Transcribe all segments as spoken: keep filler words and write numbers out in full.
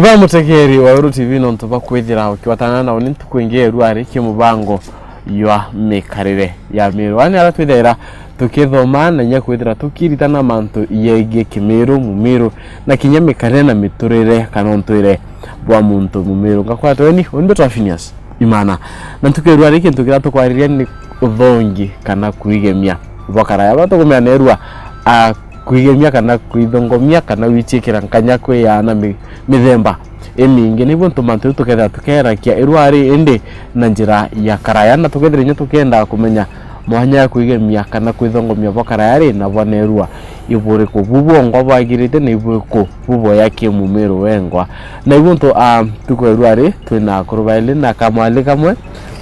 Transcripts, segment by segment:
Ba mutegeri wa Weru T V, nontu bwa kwithira ukiwatana na uni ntuku ingi ya irua ri kimubango jwa mikarire ya Miru. Ani ara twithaira tukithoma na inya kwithira tukiritana mantu jegie Kimiru, Mumiru, na kinya mikarire na miturire kana untwire bwa muntu Mumiru. Ngakwatweni, uni mbetwa Phineas Imana. Na ntuku ya irua ri kintu kiria tukwariria ni uthongi kana kwigemia bwa karaya. Ba tukumea na irua, a, kwigemia kana kwithongomia kana gwiciikira nkanya kwi aana mi-, mithemba imingi. Nibu ntu mantu jau tukethira tukerakia irua ri indi na njira ya karaya, na tukethira inya tukenda kumenya mwanya ya kwigemia kana kwithongomia bwa karaya ri na bwa na irua iburiku bu bwongwa bwagirite na iburiku bu bwega ki Mumiru wengwa. Na ibu ntu, a, ntuku ya irua ri twina akuru baili na kamwali kamwe,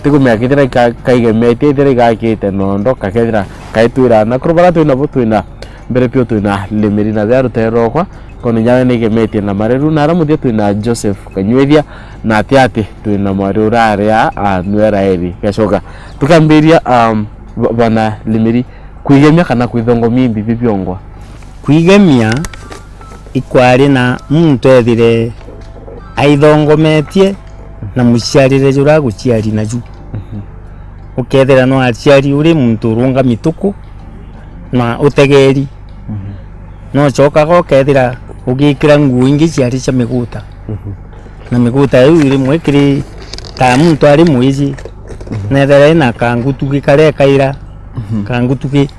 tikumenya kethira ika-, kaigemetie, ethira igakite nondo, kakethira kaitwira. Na akuru bara twinabo twina Mbere piu twina Limiri na bia rutere rwakwa, koni nyawe nigemetie na mareru, na ara muthia twina Joseph Kanyuithia, na ati ati twina mwari uraria, a, nwe Raeli Gacoka. Tukambiria, um, bwa-, bwana Limiri, kwigemia kana kwithongomia imbi bibiongwa? Kwigemia ikwari na muntu ethire aithongometie na muciarire juria aguciari naju. Mhm. Ukethira no aciari uri muntu urunga mituku na utegeri. Mhm. No cokaga ukethira ugikira nguo ingi ciari cia miguta. Mhm. Na miguta iu rimwe kiri ta muntu ari mwiji, mhm, nethera ina kangutugi karia kaira, mhm, kangutugi.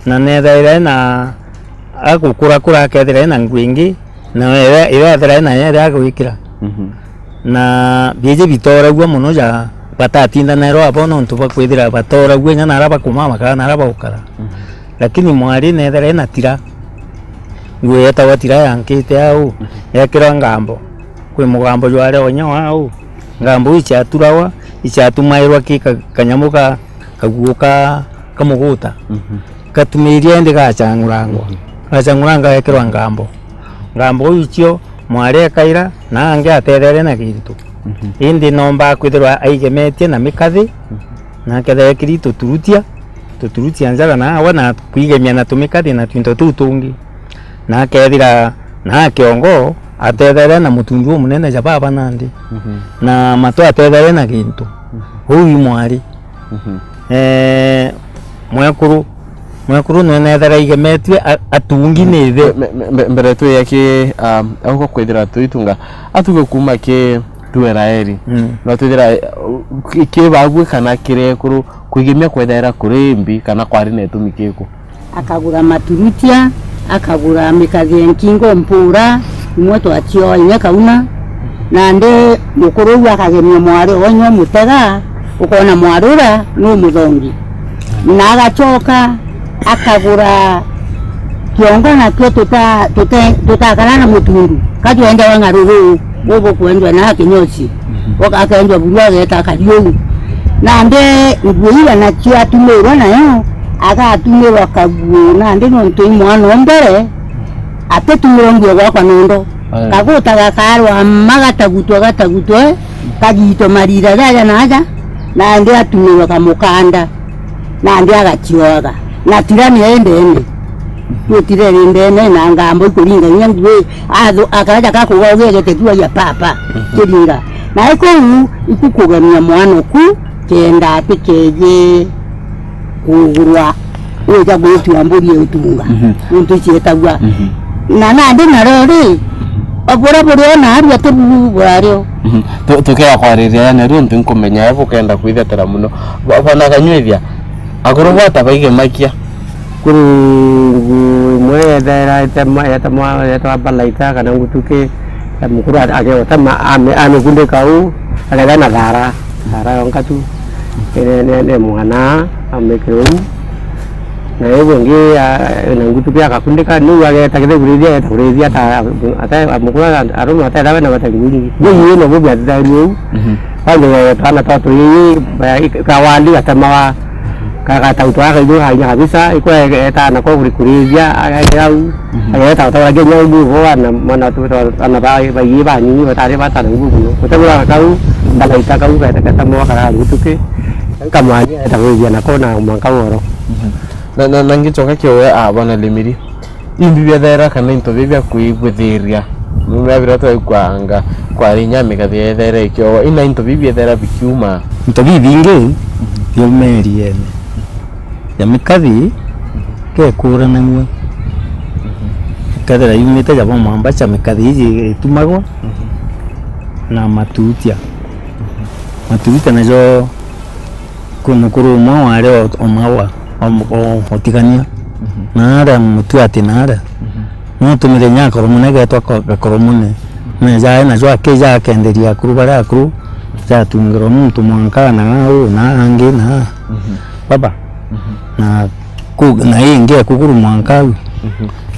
Na nethera ina agukura kura akethira ina nguo ingi, na iria, iria ethera ina iria agwikira. Mhm. Na biiji bitoragua mono ja batatinda nairo abo nontu bwa kwithira batoragua inya nara bakumama kana nara baukara. Mhm. Lakini mwari nethera ina tira, nguo yetagwa tira yankite au, mhm, yekirwa ngambo. Kwi mugambo jwari onya wau, ngambo iu iciaturagwa, iciatumairwa ki ka-, kanyamu ka, kaguo ka, ka muguta. Mhm. Katumiirie indi gacang'urangwa. Mhm. Gacang'urangwa gekirwa ngambo. Ngambo icio mwari ekaira, na angi atethere na gintu. Mhm. Indi nomba kwithirwa aigemetie na mikathi, mhm, na akethira ekiri tuturutia, tuturutia njaga na awa na kwigemia na tumikathi na twinto tuu tungi. Na akethira na kiongo atethere na mutungi umunene ja baba nandi. Mhm. Na matu atethere na gintu. Mhm. Uu i mwari. Mhm. Eh, mwekuru, mwekuru nwe nethera igemetue a-, atungi ni ithe. Me-, me-, me-, mbere twiyaki, um, auga kwithira tuitunga, atuge kuma ki tueraeri. Mm. No twithira, uh, ki-, ki babue kana kiri ekuru, kwigemia kwethaira kuri mbi kana kwari na itumi kiku? Akagura maturutia, akagura mikathi ya nkingo mpura, imwe twacioa inya kauna, nandi mukuru uu akagemia mwari onya umutega, ukona mwari uria ni umuthongi. Na agacoka akagura kiongo nakio tuta-, tute-, tutakara na mutundu, kajwendaga ng'aruru. Gugukwendwa na kinyosi, mhm, akendwa buru ageta akari uu. Nandi nguo iria nacio atumirwa nayo, agatumirwa kaguo, nandi nontu i mwana o mbere, atitumirwa nguo gwakwa nondo. Aya. Kaguta gakarwa ma gatagutwe, gatagutwe, kagitwa marira jaja na aja, nandi atumirwa kamukanda. Nandi agacioaga. Na tirani e ndene. Gutire ri ndene na ngambo ikuringa inya nguo. Athu-, akaja kakuga ugegete tu agia papa. Mhm. Kiringa. Na iku iku kugemia mwana ku kenda atikeje kugurwa. Wija gwitua mburi ya utunga. Mhm. Ntu cietagua. Mhm. Na nandi nario ri, obura buri ona aria ti bubu burario. Mhm. Tu-, tukea kwariria yani rio ntu nkumenya we bukenda kwithetera muno. Bo-, bona Kanyuithia, akuru bwata baigemakia. Kuri nguo imwe yethaira itemwa, yetemwa, yetwa balaita kana ngutuki, ya mukuru a-, ageotema, ame-, amikundika uu, akethira na thara, thara yonka tu. Ni, ni, ni mwana, amikire uu. Na iu bungi, a, na ngutuki akakundika, niu ageta kithe kurithia, ageta kurithia, ata, ata, mukuru a-, arume atethawe na bata nguo nyingi. Nguo nyingi no bubu atethagirue uu. Mhm. Kwanza, twana twa tuiyi, ba-, i-, kawandi gatemawa, ka-, gatautwa gakaigua kainya kabisa, ikwa etana ko kuri-, kurithia, agekira u, mhm, ageta gutaura nginya u nguo, ana, mwana tu, tu, ana ba, baiyi banyinyi, batari batana nguo kuno. Gutegura kau, mbalaita kau, geta, geta mwa kara ngutuki, nkamwani, eta kurithia nako na mwanka woro. Mhm. Na, na, na ngicoka kiwe, a, bwana Limiri. Imbi biethera kana into bibia kwigwithiria Mumea biria twaigua anga kwari inya mikathi yethaira ikiowa, ina into bibi yethaira bikiuma. Into bibingi biuma eriene ya mikathi kekuranagua. Kethira yumite ja bo mwamba cha mikathi iji itumagwa na matutia. Matutia najo kwi mukuru umwe wari o, o mawa, o, o, o tigania. Na aria mutu ati na aria. No tumire inya Gakoromune getwa ko-, Gakoromune. Na jai najo akija akenderia akuru baria akuru, jatungirwa muntu mwanka na au na angi na baba. Na ku-, na ingi akuguru mwanka au.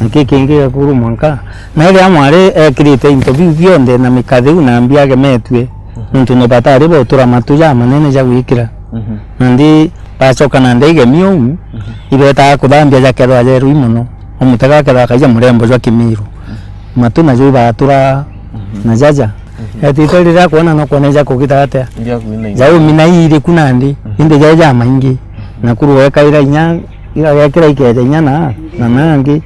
Na ki kingi akuguru mwanka. Na iria mwari ekirite into biu bionthe na mikathi iu na mbi agemetue. Nontu no batari ba utura matu jamanene ja gwikira. Nandi bacoka na ndege miu, ibetaga kuthambia jakethwa jerui mono. Omutega akethwa akaija murembo jwa Kimiru. Matu najo ibatura na jaja. Etite riria kwona no kwona ija kugita atia. Jaumina iriku nandi, indi jae jamaingi. Na kuru wekaira inya, igagekira ikeja inya na, na nangi.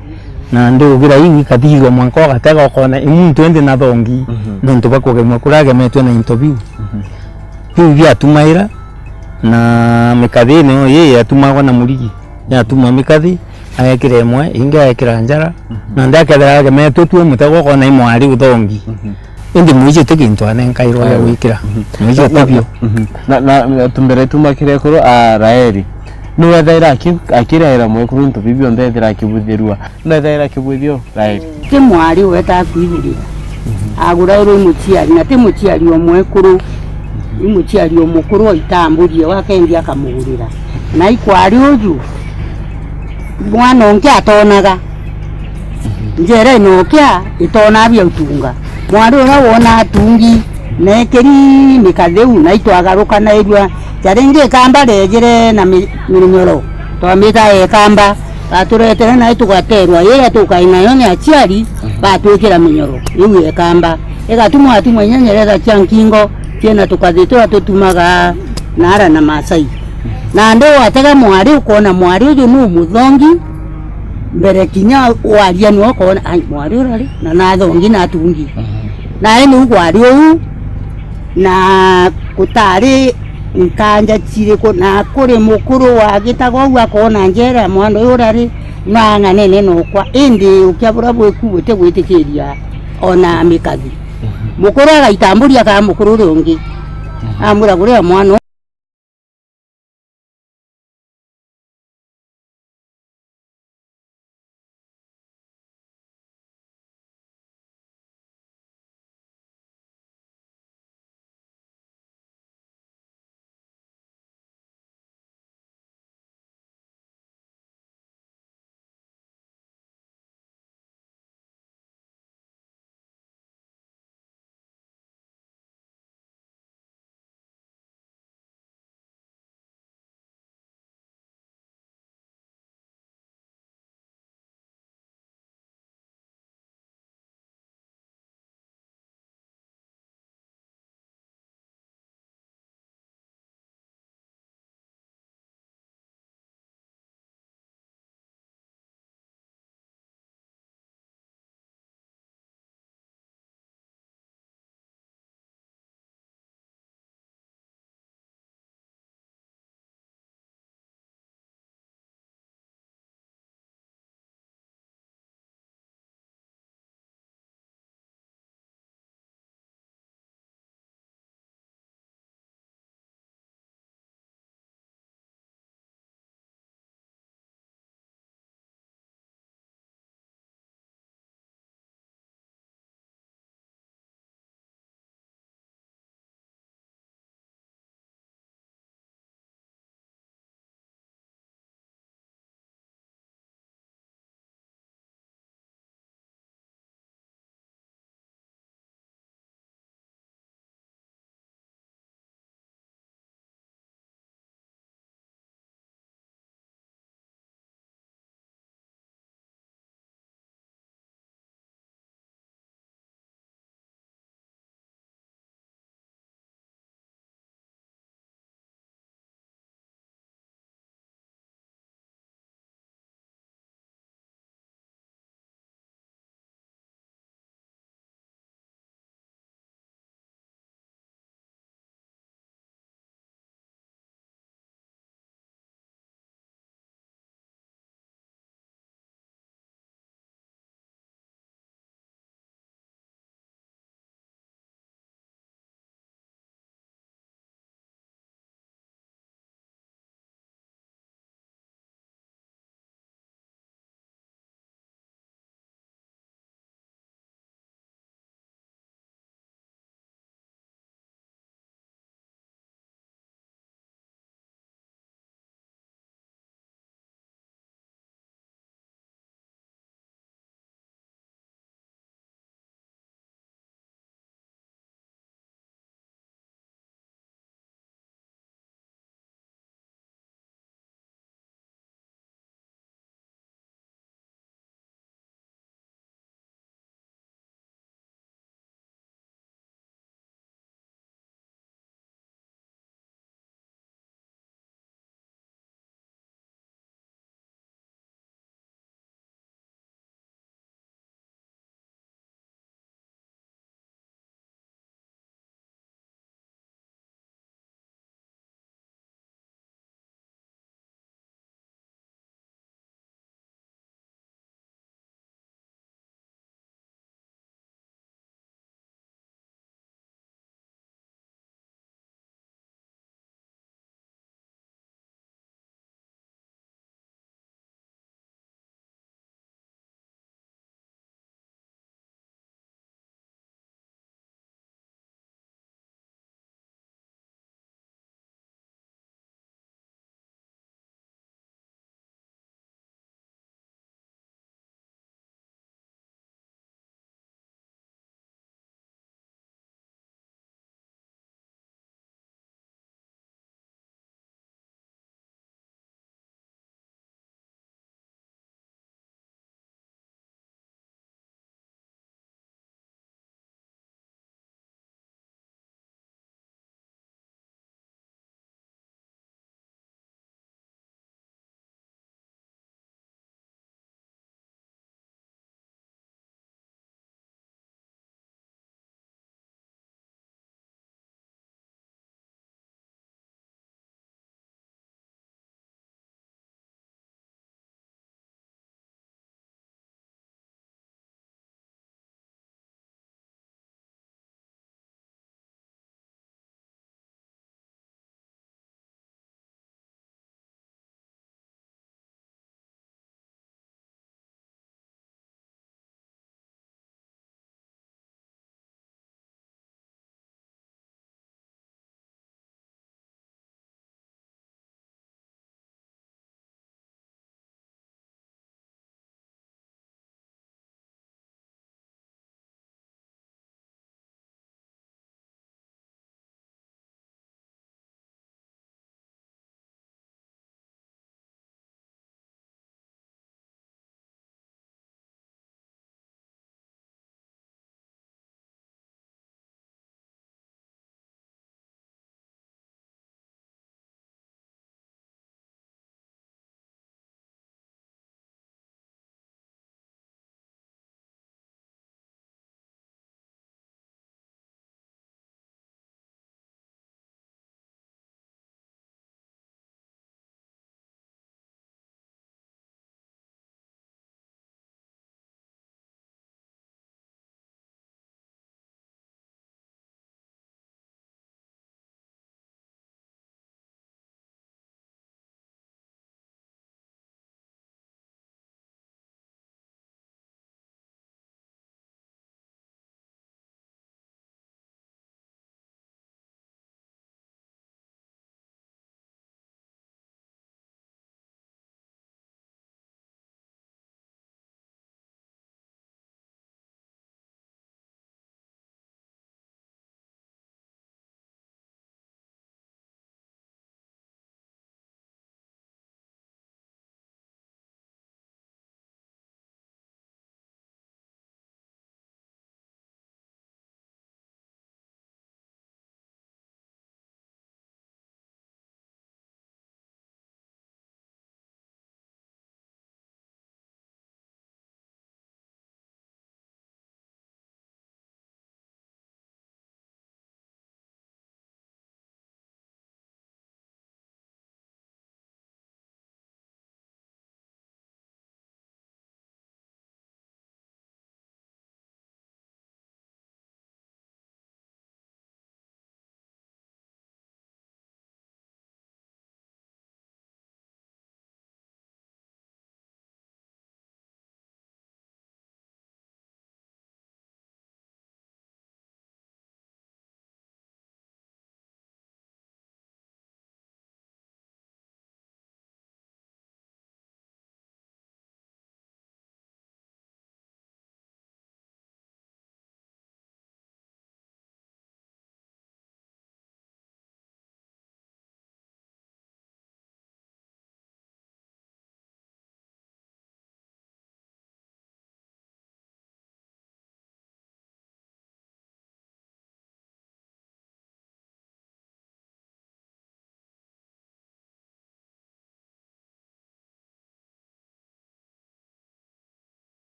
Nandi ugira iu ikathithua mwanka ugatega ukona i muntu indi na thongi. Nontu bwa kugemua kuria agemetue na into biu. Biu biatumaira, na mikathi niyo ii yatumagwa na murigi. Yatumwa mikathi, agekira imwe, ingi agekira njara, na ndi akethira agemetwe tu umutego ukona i mwari uthongi. Indi mwiji ti gintu anenkairwo gia gwikira. Mwiji ti bio. Na, na, na tumbere tumakire kuru a Raeli. Niwe ethaira aki-, akiraira mwekuru into bibi bionthe ethira akibuthirua. Niwe ethaira akibwithio Raeli. Ti mwari weta kwithirira. Agurairwo i muciari, na ti muciari o mwekuru, i muciari o mukuru o itamburie, wakendi akamugurira. Na ikwari uju, mwana ungi atonaga. Njera ino kia itona bia utunga. Mwari uria wona atungi, nekeri mikatheu, na itwagaruka na irua. Jaringi ikamba rejire na mi-, minyoro. Twamita ekamba. Baturetere nayo tugaterwa, iria tukai nayo ni aciari, batwikira minyoro iu ya ikamba. Igatumwa atumwa inya nyerera cia nkingo, ciena tukathi turia tutumaga naara na Masai. Nandi watega mwari, ukona mwari uju ni umuthongi, mbere kinya waria niwe ukona, ai, mwari uria ri, na nathongi na atungi. Nae niu kwari uu, na gutari nkanja ciriku, na kuri mukuru wagitaga uu akona njera ya mwana uyu uria ri, naang'anene nokwa, indi ukia buria bwiku butigwitikiria ona mikathi. Mukuru agaitamburia kaa mukuru uria ungi, amwira, guria mwana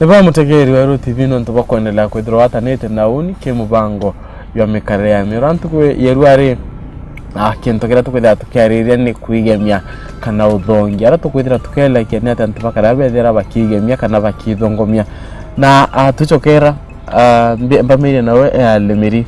Ni bwega mutegeri wa Weru T V nontu bwa kwendelea kwithirwa watanite na uni ki mubango jwa mikarire ya miura. Ntuku ya irua ri, ah, kintu kiria tukwithira tukiariria ni kwigemia kana uthongi. Aria tukwithira tukielekia ni ati antu bakaria bethira bakiigemia kana bakithongomia. Na, ah, tucokera, ah, mbi-, mbamirie nawe, eh, Lemeri.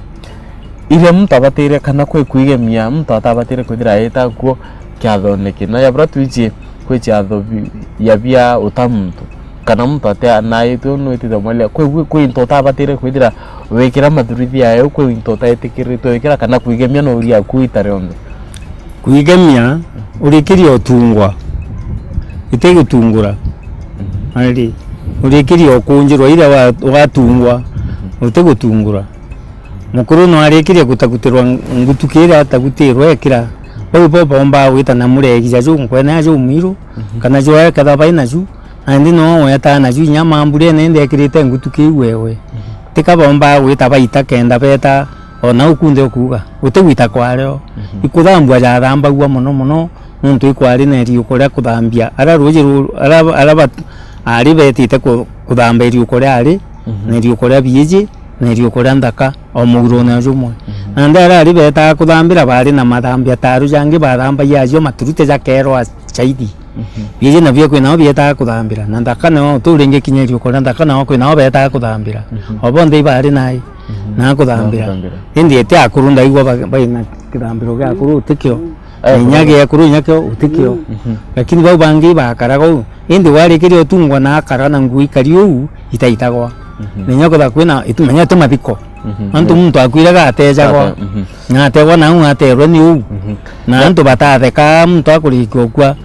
Iria muntu abatire kana kwi kwigemia, muntu atabatire kwithira aita kuo kiathone ki. Na ya buria twiji kwi ciatho bi-, ya bia uta muntu, kana muntu ate anaitwe nwitite mwalia. Kwi, kwi, kwi into utabatire kwithira wikira mathurithia yau, kwi into utaitikiritwe wikira kana kwigemia no uria aku ita rionthe. Kwigemia, urikiria utungwa, iti gutungura. Ari, urikiria ukunjirwa ira wa-, watungwa, uti gutungura. Mukuru no arikirie gutagutirwa ngutuki iria atagutirwe ekira. Bau bo bombaa gwita na muregi ja ju nkwene ja ju mwiru, kana jwa eketha bai naju, na indi no wetaa naju inya mamburene indi ekirite ngutuki iu wewe. Tika bombaa gwita baita kenda beta, ona ukunthe ukuuga, utigwita kwario. Ikuthambua jathambagua mono mono, nontu ikwari na iriuko ria kuthambia. Ara ruuji ru-, ara, ara bat-, ari betite ku-, kuthamba iriuko ria ari, na iriuko ria biiji, na iriuko ria nthaka, o mugurune o jumwe. Na nthi ara ari betaa kuthambira bari na mathambia taru jangi bathambagia ajo maturute jakerwa caidi. Biiji nabio kwi nao bietaga kuthambira, na nthaka nao tu ringi kinya iriuko ria nthaka nao kwi nao betaa kuthambira. O bonthe ibari nai na kuthambira. Indi eti akuru ndaigua ba-, baina kithambiro gia akuru utikio. Na inya gia akuru inya kio utikio. Lakini bau bangi ibakaraga uu. Indi warikiria utungwa na akara na nguo ikari uu, itaitagwa. Na inya kwitha kwina, itu-, menya ti mathiko. Antu muntu akwiraga atejagwa. Na ategwa nau aterwe ni uu. Na antu batatheka muntu akurikia ukua.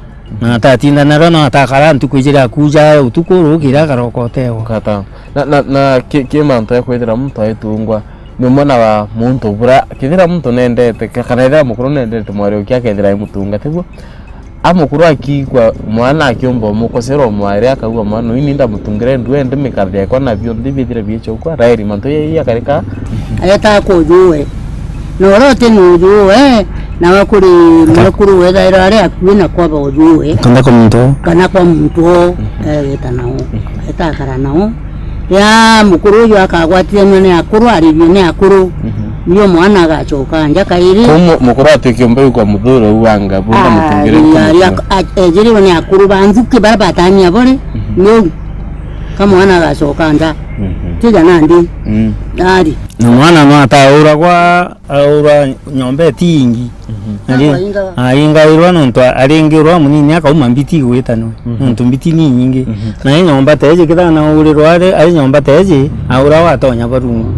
Na atatinda narua no atakara ntuku ijiri akuja utuku rukira akaroko utegwa. Kata. Na, na, na ki, ki mantu ya kwithira muntu aitungwa, ni umwe na wa muntu bura, kethira muntu nendete, ka-, kana ethira mukuru nendete mwari uki akethira ai mutunga, tiguo? A mukuru akigua mwana akiumba umukosera umwari, akauga, "Mwana uyu ni ndamutungire nduende mikathekwa na bionthe bithire biichokwa, rairi mantu yai akarika." Aetaa kujuwe. Na uria uti nujuwe, nawe kuri mwekuru wethairwa ari akui na kwaba ujuwe. Kana kwa muntu o. Kana kwa muntu o, egeta nao. Etakara nao. Ya mukuru uju akagwatiranua ni akuru, aribio ni akuru, nio mwana agacoka nja kairi. Kou mu-, mukuru atwike umbe kwa muthuro u wanga, bunda mutungire. Ari, ari, ejiriwe ni akuru ba nthuki baria batania bore, niu ka mwana agacoka nja. Tija nandi. Ari. Na mwana no atauragwa, aura nyomba eti ingi. Ari, aingairwa nontu aringirwa munini akauma mbiti igwitanwe. Nontu mbiti ni nyingi. Na i nyomba teji kethira naurirwa ari, ari nyomba teji, aura watonya barungu.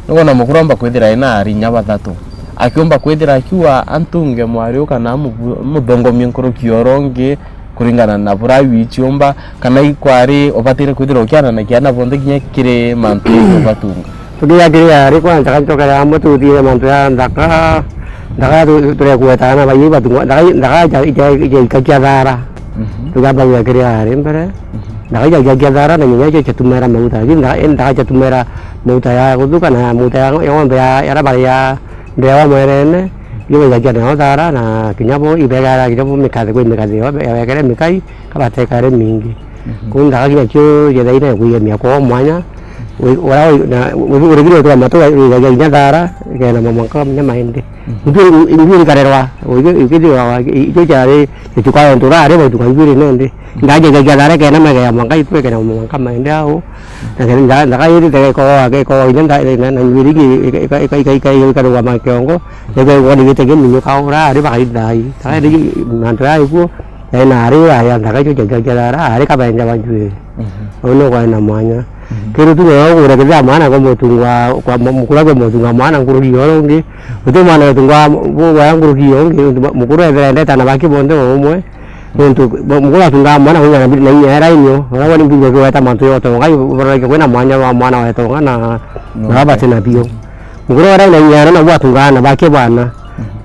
Nugona mukuru amba kwithira ena ari inya bathatu. Akiumba kwithira akiuga antunge mwari u kana amubu-, amuthongomie nkuruki ya uria ungi, kuringana na buria wichiumba, kana ikwari ubatire kwithira ukiananagia na bonthe kinya kiri mantu ubatunga? Tukiakiria ari kwanza, ka nchokeria amwe tuthiire mantu ya nthaka, nthaka tu-, turekugwetana na baii batunga, nthaka, nthaka ija, ija, ija ikakia thara. Tugamba gwiakiria ari mbere, nthaka ija igakia thara na nginya ijo ichatumera mauta, lakini nthaka, nthaka ichatumera mauta ya guthuka na mauta ya, ya ng'ombe ya, ya raba ya, Ndewa mwerene, iu baigakia nayo thara, na kinya bo ibegara kinya bo mikathi, kwi mikathi yo, yawekere mikai, kabatekare mingi. Kou nthaka kinya kio jethaina kwigemia kwao mwanya, wi-, ura wi-, na wi-, urigire utwa matu, wigagia kinya thara, kena mamanka kinya maindi. Ithu, ithu ikarerwa, ithu, ithu, ithu, ithu ciari, itukare nturare, bo ituka ithu ri nendi. Ndaje jagia thara kena magea mwanka itweke na mwanka maende au. Na kenda nda-, ndaka iri tege ko ake ko ine nda-, na, na nywiri gi ika, ika, ika, ika, ika, ikarugama kiongo. Nege woni gite gi minyo ka ura ari bakaithai. Taka iri mantu ya ikuo. Na ari ya, ya ndaka icio jagia thara ari kabenja wa nywiri. Au no kwa na mwanya. Kiru tu no gure kithia mwana kwa mutunga kwa mu-, mukura kwa mutunga mwana nkuruki yo ungi. Uti mwana utunga bu-, wa nkuruki yo ungi, mukuru ethera ndeta na baki bonde umwe. Nontu, mukuru atungaa mwana kwigana na inya era inyo, ura wari mbingo kiweta mantu yote, ngai uroreke kwina mwanya wa mwana wa Etonga na, na Robert na Bio. Mukuru ura na inya era nabu atungaa na bake bwana.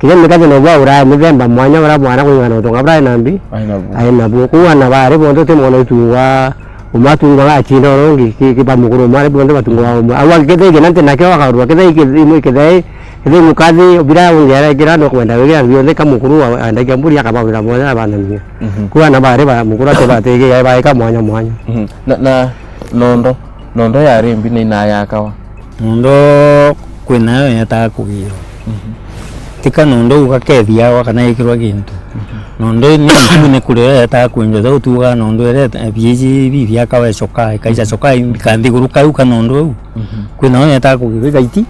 Kinya mikathi no bwa ura muthemba mwanya ura mwana kwigana utonga bura na mbi. Ai nabu. Ai nabu. Kuwa na bari bonthe ti mwana utungaa, umwe atungaa achinda urongi, ki, ki ba mukuru mari bonthe batungaa umwe. Au akithege na nte nake akarua, kithege ki, imwe kithege, Ethira mukathi bira ungi arekira no kwenda wigira bionthe ka mukuru wa, andagia mburi akabawira mwanya abanania. Kuga na bari ba mukuru ati batege baika mwanya mwanya. Na, na Nondo, nondo yari mbi na inayakawa. Nondo kwinayo yetaga kugirwa. Mhm. Tika nondo uu gakethiagwa kana ikirwa gintu. Mhm. Nondo ni mbu ni kurio yetaga kwinjwa, jau tuugaga nondo iria biiji bibiakawa icokaa, ikaija cokaa ikanthiguru kau ka nondo au. Mhm. Kwinayo yetaga kugirwa igaiti.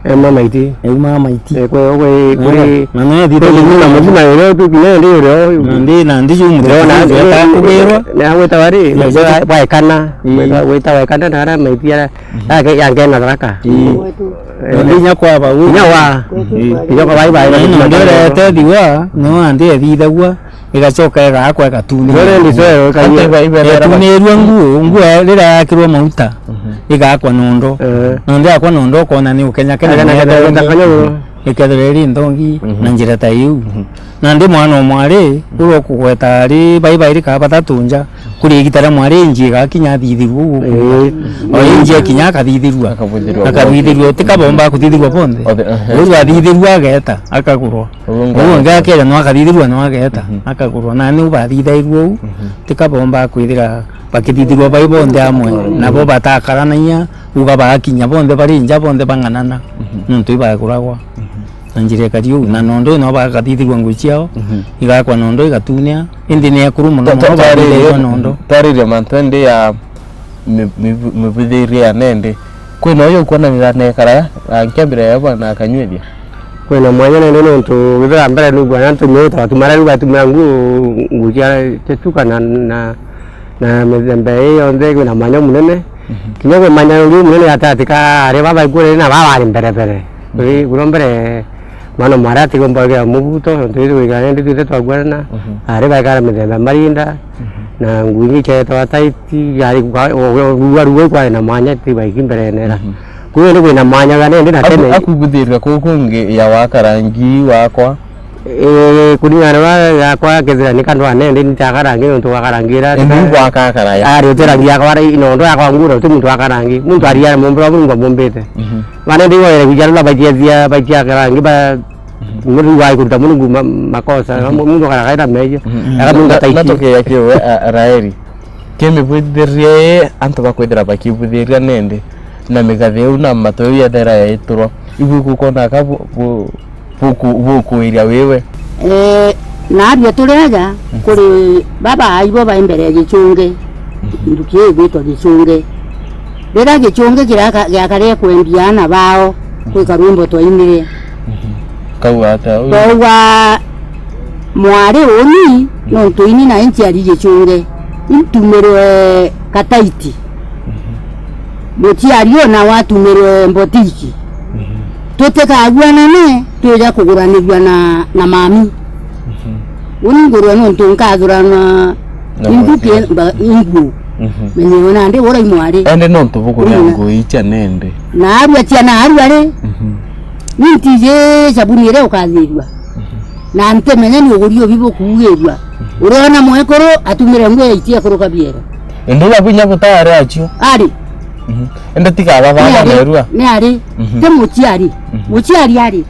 Eh, mama iti. Euma mama iti. Eh, kwe, kwe, kwe. Na no yathithagua. Kwe, mama mzima, yo, tu, kine, ndio, ndio. Na ndi, na ndi ju muthenya na, ucio atakugirwa. Na gwita wari, na gwita bwaekana. Mm. Gwita, gwita bwaekana na ara maitia. Mhm. Yake, yange na tharaka. Mm. Eh. Na ndi nya kwa ba, nya wa. Mm. Nya kwa bai, bai, na ino ndio retethigua, no andi ethithagua. Igacoka igaakwa igatuunirua. Ndio, ndio, ndio, ndio. Atuunirua nguo, nguo riria yakirwa mauta, mhm, igaakwa nondo. Eh. Nondo yakwa nondo, ukona ni ukenya kenya. Akena, akena, akena, akena. Ikethirwa iri nthongi, mhm, na njira ta iu. Mhm. Nandi mwana o mwari, uria ukugweta ari bai bairi kana batatu nja, kuri igita ria mwari inji igakinya athithirua uguo. Eh. O inji akinya akathithirua. Akathithirua. Akathithirua. Tikabomba kuthithirua bonthe. Othe, ehe. Uria athithirua ageta, akagurwa. Uguo ungi akeja no akathithirua no ageta, mhm, akagurwa. Na niu bathithairue uu, mhm, tikabomba kwithira bakithithirua bai bonthe amwe, mhm, nabo batakaranagia, uga bagakinya bonthe bari nja, bonthe bang'anana, mhm, nontu ibaguragwa. Mhm. Na njira ikari uu, na nondo no bagathithirua ngui ciao, mhm, igakwa nondo igatunia, indi ni ekuru mono. Twa-, mono twa-, twariririe, bathithairua nondo. Twariririe mantu indi ya mi-, mi-, mibuthirie ya nende. Kwina uyu ukwona ni ranekara ya, rankia mbere ya bwana akanyuithia. Kwina mwanya nende nontu withira mbere nugua na antu nyo twatumara riu batumira nguo, nguo cia, cia chuka na, na, na mithemba ii yonthe kwina mwanya munene. Mhm. Kinya kwi mwanya uri munene gataati ka aria baba ikurire na baba bari mbere mbere. Mhm. Kuri, kuri mbere Mwana mwari atigomba gwikira mubuto, nontu ithuguikara nindi twithe twagwarana, mhm, ari baikara mithemba marinda, mhm, na nguo ingi cietagwa taiti, yari kwa, o, o, rua, rua ikwari na mwanya, ti baiki mberene era. Mhm. Kwou indi kwina mwanya ga nindi na aku-, tene. Akubuthiria kuu kungi ya wakarangi wakwa? Ii, kuringana na yakwa kethira ni kandu a nindi ni ta karangi, nontu gakarangira. Indi gwaka karaya. Ari uti rangi yakwa, ari nondo yakwa ngura, uti muntu wa karangi. Muntu ariara mumbira Murungu amumbite. Mhm. Bana ndi were kuja rula baitia, baitia karangi ba, mhm, muri wa kuruta Murungu ma-, makosa, mhm, mu-, muntu akarakaira mejo, mhm, mhm, aka muntu na, ataitie. Na tukiya kiwe, a, Raeli. Kimibwithirie antu bakwithira bakibuthiria nindi, na migathi iu na matu iu yethera yaiturwa. Ibu ikukona ka bu-, bu-, buku-, bukwiria wiwe. Eh, naarua turi aja, mhm, kuri baba aibo bai mbere ya gichungi, mhm, nduki igwitwa gichungi. Riria gichungi kiraka-, giakare kwendia aana bao, mhm, kwi karwimbo twainire. Mhm. Kauga atia uu? Twauga, "Mwari uni, mhm, nontu ini na inciari gichungi, intumirwe kataiti." Mhm. Muciari ona watumirwe mbotiki. Mhm. Tutikaguanane, twija kuguranirua na, na mami. Mhm. Uni ngurwe nontu nkathurana na inguki mba-, inguo. Mhm. Menye ona ndi ura imwari. Ende nontu bukuria nguo icia nende. Na arua ciana arua ri. Mhm. Ni ntiji sabuni iria ukathirua. Mhm. Na ntimenya ni ugurio bibu kuugirua. Mhm. Uriona mwekuru atumire nguo ya itia kuruka biero. Indi babu inya butari acio. Ari. Mhm. Indi tiga baba ni ari, bamerua. Ni ari. Mhm. Ti muciari. Mhm. Muciari ari.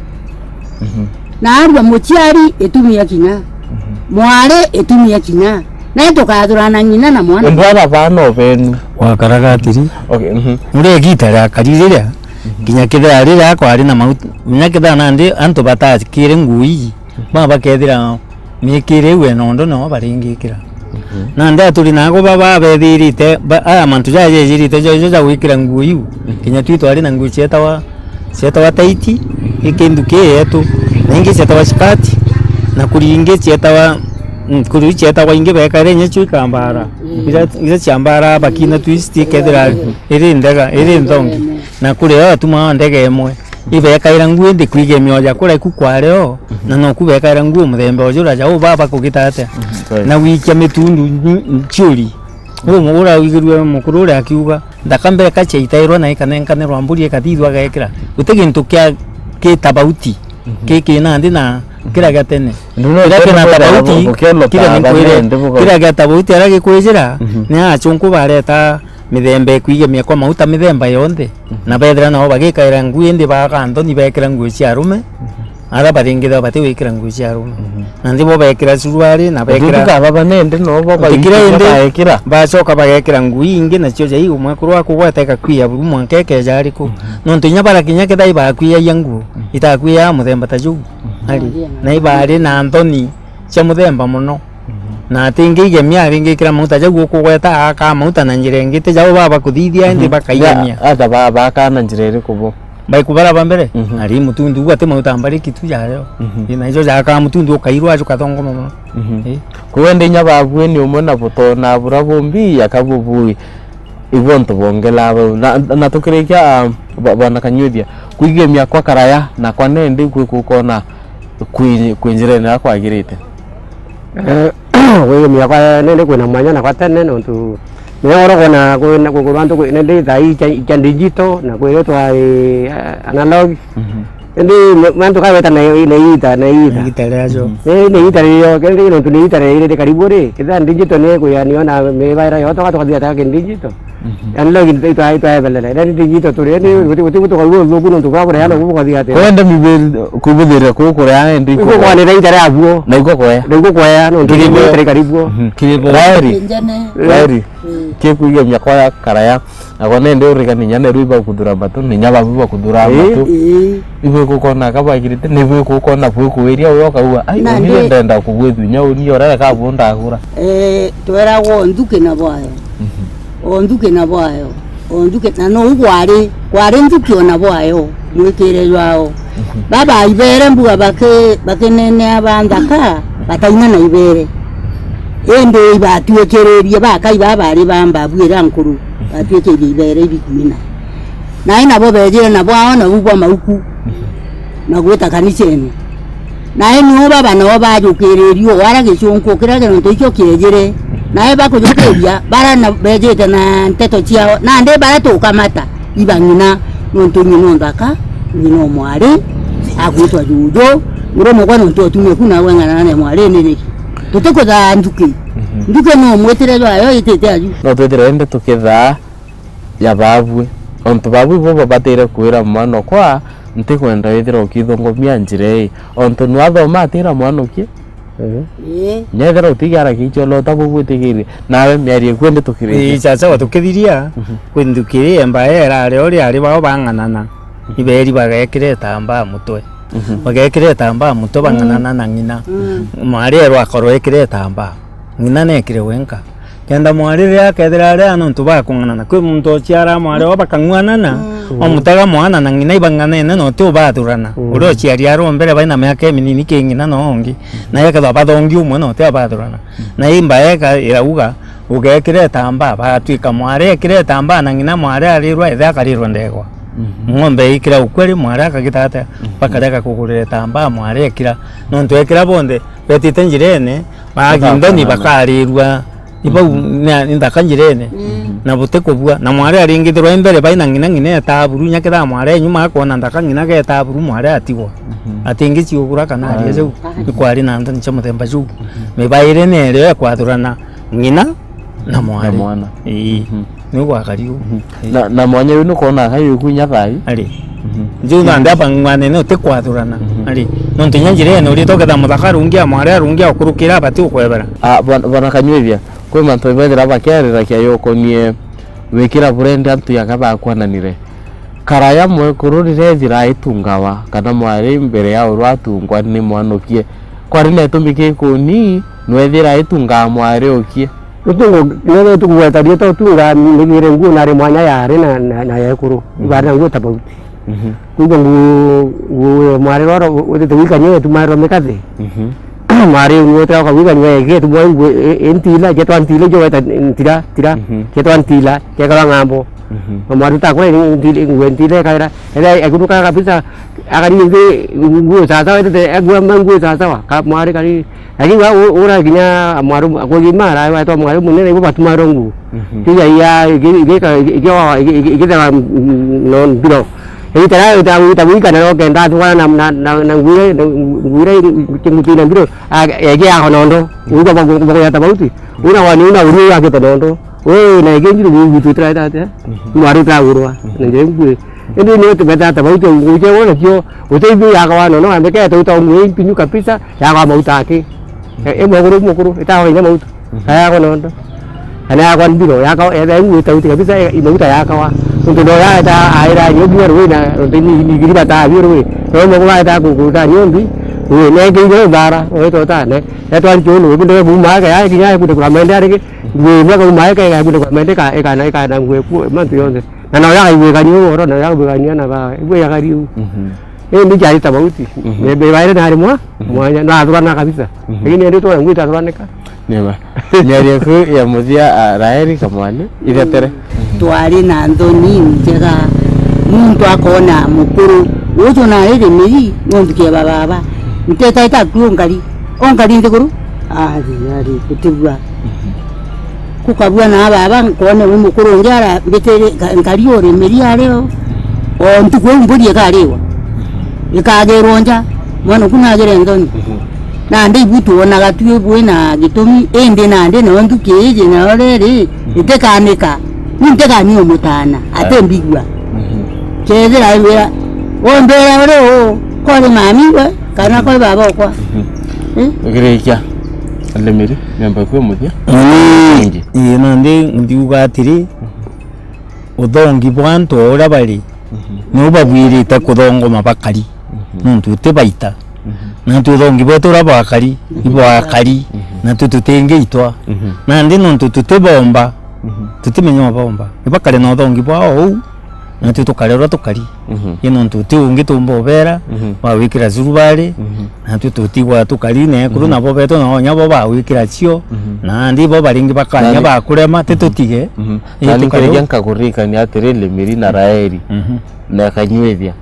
Mhm. Na arua muciari itumia kinya. Mhm. Mwari itumia kinya. Na tukathurana ng'ina na mwana. Indi aba bana obenu. Wakaraga atiri. Okay, mhm. Uri igita ria kari riria, mhm, kinya kithira riria kwari na mauta. Kinya kithira nandi antu batakire ngui. Mhm. Ba bakethira Miikire iu enondo noo baringikira. Mhm. Nandi aturi nago baba bethirite, ba-, aya mantu jaja jejirite jo ijo ja gwikira nguo iu. Mhm. Kinya twi twari na nguo cietawa, cietawa taiti, ikindu ki yetu, na ingi cietawa shikati, na kuri ingi cietawa, mm, kuri iu cietagwa ingi bekaire inya cio ikambara. Mm. Ira, ira cia mbara bakina twi citikethira iri ndega, iri nthongi. Na kuri o atuma ndege imwe. Ibekaira nguo indi kwigemia oja kuria ku kwari o, mhm, na noku bekaira nguo muthemba uju raja u baba kugita atia? Mhm, right. Na gwikia mitundu nyu-, nchuri. U mu-, ura wigirue mukuru uria akiuga, nthaka mbeka ciaitairwa na ikanenkanirwa mburi ikathithua agekira. Guti gintu kia, ki tabauti. Mhm. Ki, ki nandi na, mhm, kiria gia tene. Kiria kina tabauti, kiria ninkwire, kiria gia tabauti aria gikwijira, mhm, ni achunku bareta mithemba ikwigemia kwa mauta mithemba yonthe. Mhm. Na bethira nao bagikaira nguo indi baga nthoni bekira nguo cia arume. Mhm. Ara baringithira bati gwikira ngui cia arume. Mhm. Na nthi bo beekira suruari na beekira. Tuka baba nende no bo. Ntikira indi baekira. Bacoka bagekira ngui ingi, nacio jai umwe kurwa kugweta ikakwia buru mwanka ikeja ariku. Mhm. Nontu inya barakinya kethira ibakwiagia nguo, mhm, itakwiaga muthemba ta juu. Mhm. Ari, na ibari na nthoni cia muthemba mono. Mhm. Na ati ingi igemia, ringi ikira mauta jau ukugweta, aka mauta na njira ingi, ti jau baba kuthithia, indi, mhm, bakaigemia. Ya, ata ba-, baka na njira iriku bo? Baikubara ba mbere, mhm, ari mutundu uu ati mauta mbari kitu jareo. Mhm. Ii, na ijo jaka mutundu ukairwa ajo kathongoma mono. Mhm. Ii. Kwende inya babue ni umwe na buto na bura bumbi aka bubui. Ibo ntu bongela bau. Na, na tukirikia, ah, bwa-, bwana Kanyuithia, kwigemia kwa karaya na kwa nende kwi kukona kwi, kwi njirene iria kwagirite? Eh, kwigemia kwa nende kwina mwanya na kwa tene, nontu ni oro kwona kwina, kwina antu kwi nende thaa ii cia, cia digital, na kwi rio twari, eh, analog. Mhm. Indi ma-, mantu kaweta na, na iita, na iita. Na iita riajo. Mhm. Eh, na iita ririo, kende nontu ni iita riri ri karibu ri, kethira digital ni kwianio na mibaira yo, toka tukathia taka ki digital. Mhm. Analog itwa, itwa ebelele. Indi digital turi, ni, mhm, guti, guti, guti kwa uthuku nontu bwa kureana guku kwathia atia. Kwenda mibiri, kubuthira kuku kuria indi iko kwa ni iita ria buo. Na iko kwea. Na iko kwea, nontu ni iita ri karibu. Mhm. Kiribo. Rairi. Njene. Rairi. Mm. Kikwigemia kwa karaya. Nako nende urigani inya neru ibakuthura matu, ni inya babu bakuthura matu. Ii. Ibwikukona kabagirite, ni bwikukona bwikwiria uyo ukauga, "Ai, na uni ndi- ndenda kubwithua inya uni urere kabu ndagura." Eh, tweragwo nthuki na bwayo. Mhm. O nthuki na bwayo. O nthuki, na nou kwari, kwari nthuki ona bwayo, mwikire jwao. Mhm. Baba ibere mbuga baki-, bakinenea ba nthaka, bataina na ibere. Indi ibatuikiririe, bakai baba bari ba mbabu iria nkuru, batuikiririe ibere ibi kumi na. Nai nabo bejire na bwao na bubwa mauku, na gwita kanicene. Nai niu baba nao bajukiririe o ara gicunku kiria nontu ikio kiejire. Nai bakujukiria, bara na bejite na nteto ciao, nandi bara tukamata. Iba ng'ina, nontu ng'ina o nthaka, ng'ina o mwari, agwitwa juju, murume gwe nontu otumie ku nawe ng'ana na mwari ni niki? Tutikuthaa nthuki. Mhm. Nthuki no mwitire jwayo itite aju. No twithire indi tukithaa ya babue. Ontu babue ibo babatire kwira mwana okwa, ntikwenda withira ukithungumia njira ii. Ontu nwathoma atira mwana ukie, Ehe. Ii. Nyethira utigara kicholo ta bubwitigirie, nawe miario ikwendi tukirikia. Ii, chacha watukithiria, mhm, kwi nthuki iri embae erari o riari bao bang'anana. Iberi bagekira itambaa mutwe. Mhm. Bagekira itambaa mutwe, mm, bang'anana na ng'ina. Mm. Mwari erwa akorwa ekire itambaa. Ng'ina nekire wenka. Kenda mwari riria akethira ari a nontu bakung'anana, kwi muntu uciara mwari o bakang'uanana, mm, omutega mwana na ng'ina ibang'anene na uti ubathurana. Mm. Uria uciari ari o mbere bai na miaka iminini ki ng'ina no ungi, na ekethwa bathongi umwe na uti abathurana. Mm. Na imba eka irauga, ugekira itambaa, bagatwika mwari ekire itambaa na ng'ina mwari arirwa ithe akarirwa ndegwa. Mm. Ng'ombe ikira ukweri mwari akagita atia, mm, bakarega kugurira itambaa mwari ekira, nontu ekira bonthe betite njirene, Bagi nthoni bakarirwa. Ibau, mm, ni, ni nthaka njirene. Mm. Na butikubua. Na mwari aringithirwa imbere bai na ng'ina, ng'ina etaa buru, inya kethira mwari enyuma akwona nthaka ng'ina getaa buru, mwari atigwa. Mhm. Atingiciugura kana aria jau. Ni kwari na nthoni cia muthemba juu. Mhm. Mibaire nerio ekwathurana ng'ina na mwari. Na mwana. Ii. Mhm. Niu gwakari uu. Mhm. Na, na mwanya uyu nukwona kai uku inya thai? Ari. Mhm. Njuu nandi abang'wanene utikwathurana. Mhm. Ari. Nontu inya njirene urite uketha muthaka arungi a mwari arungi a ukurukira abati ukwebera. Ah, bwana, bwana Kanyuithia, kwi mantu bethira bakiarira kia yukonie wikira burendi antu yaga bakwananire. Karaya mwekuru riria ethira aitungawa, kana mwari mbere ya urwa atungwa ni mwanukie. Kwari na itumi kikuni nwethira aitungaa mwari ukie. Utungo, nere tukugweta rieta utunga migire nguo nari mwanya yari na, na, na yekuru. Mhm. Ibari na nguo tofauti. Mhm. Kuga nguo, nguo mwari roro, utete wikanie tu maro mikathi. Mhm. Mwari nguo tira kwa wikanie, ege tu mwa nguo, e, e, ntila, jetwa ntila, jo weta ntira, tira, mhm, jetwa ntila, jekara ng'ambo. Mhm. Na mwari utakura ntila, nguo ntila ekaira. Ere, ekuruka kabisa, akari nthi nguo sawa, etete, egua nguo sawa, ka mwari kari, Lakini wa, u-, ura kinya mwaru, kugima ara, wa twa mwaru munene, ibo batuma rongu. Mhm. Kinya ya, iki, iki, iki, iki, iki, ikithera, mm, no mbiro. Ikithera, uta, uta, wika na roke, nda, twa na, na, na, na ngwire, na ngwire, kingutina mbiro. A, ege ako nondo. Uga bago, bago ya tabauti. Una wani, una uri ya kete nondo. We, na ege njiru, ngu, tu, tra, tra, tra. Mhm. Mwaru tra urwa. Mhm. Na nje ngwe. Indi ni uti beta tofauti, nguo cia wona cio, uteithio yakwa nono, ambe ke tauta nguo impinyu kabisa, yakwa mauta aki. E, e mukuru, mukuru, itawa inya mauta. Mhm. Kayakwa nondo. Kana yakwa ndiro, yakwa, etha nguo itauti kabisa, e, imauta yakawa. Nontu no yaeta aira nyombi ya rui na, nontu ni, ni giri bata bio rui. No mukuru aeta ku, kuruta nyombi, rui, ne ngi nyo mbara, o ito tane. Etwa ncho no, kunde kuma ke, ya kinya kunde kwa mende arege. Nguo imwe kuma ke, kunde kwa mende ka, ekana, ekana nguo ku, mantu yonthe. Na no yakaigwikania uhoro, na yakaigwikania na ba, igwe yakari u. Mhm. Indi jari tofauti. Mhm. Mbe baire na rimwe, mhm, mwanya, na athurana kabisa. Mhm. Lakini indi twona ngwita athuraneka. Nima. Miario ku ya muthia, a, Raeli Kamwani, ithe tere. Twari na nthoni njega. Muntu akona mukuru. Uju na riri miri, nontu kia baba. Nteta ita ku ngari. O nkari nthiguru? Ari, ari, gutibua. Mhm. Gukabua na baba, nkone wi mukuru ungi ara, mbitiri, nka-, nkari uri miri ari o. O ntuku iu mburi ikariwa. Ikagirwa nja, mwana ku nagire nthoni. Mhm. Nandi ibu twonaga twi bwi na gitumi, indi nandi nao nthuki iji nao riri, mhm, itikanika. Ni ntikanyua mutana, ati mbigua. Mhm. Kethira iwira, umbira uri u, kori mami we, kana kori baba okwa. Mhm. Eh? Ugirikia. Alemeri, miamba kwi muthia. Ii, ingi. Ii, nandi ngiuga atiri, uthongi bwa antu o uria bari, mhm, niu babwirite kuthongoma bakari. Mhm. Nontu uti baita. Mhm. Na antu uthongi bwetu uria bwakari, mhm, ibwakari, mhm, na tu tutingiitwa. Mhm. Nandi nontu tutibomba, mhm, tutimenya ubomba. Ibakare na uthongi bwao uu, natwi tukare uria tukari. Mhm. Ii nontu uti ungi tumba ubera, mhm, wa gwikira surubari, mhm, natwi tutigwa tukari, na ekuru, mhm, nabo betu nao nyabo ba gwikira cio, mhm, nandi bo baringi bakanya, nani, bakurema, ti, mhm, tutige. Mhm. Ii, nani tukare kirigia u- nkakuririkania atiri, Lemeri na Raeli, mhm, na ikanyuithia.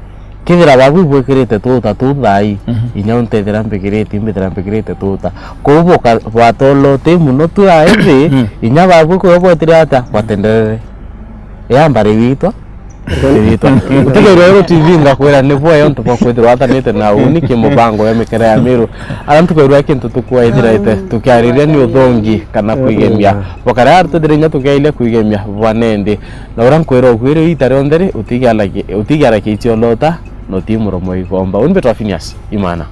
Kethira babu ibwikirite tuuta tuu thaai, mhm, inya untethira mbikirite, imbithira mbikirite tuuta. Kwou buka-, bwatolote mono tu aithi, mm, inya babu kwio bwetire ata? Bwatenderere. Ya mbari witwa, witwa. Utigairwe ru T V ngakwira ni bwega untu bwa kwithirwa watanite na uni ki mubango ya mikera ya Miru. Ara ntukairwa kintu tukwaithirite, tukiariria ni uthongi kana kwigemia. Bukara ara twithire inya tukiairia kwigemia bwa nendi. Na uria nkwira ukwire ita rionthe ri, utigiara ki-, utigiara kiicio lota, na uti muromo igomba. Uni mbetwa Phineas Imana.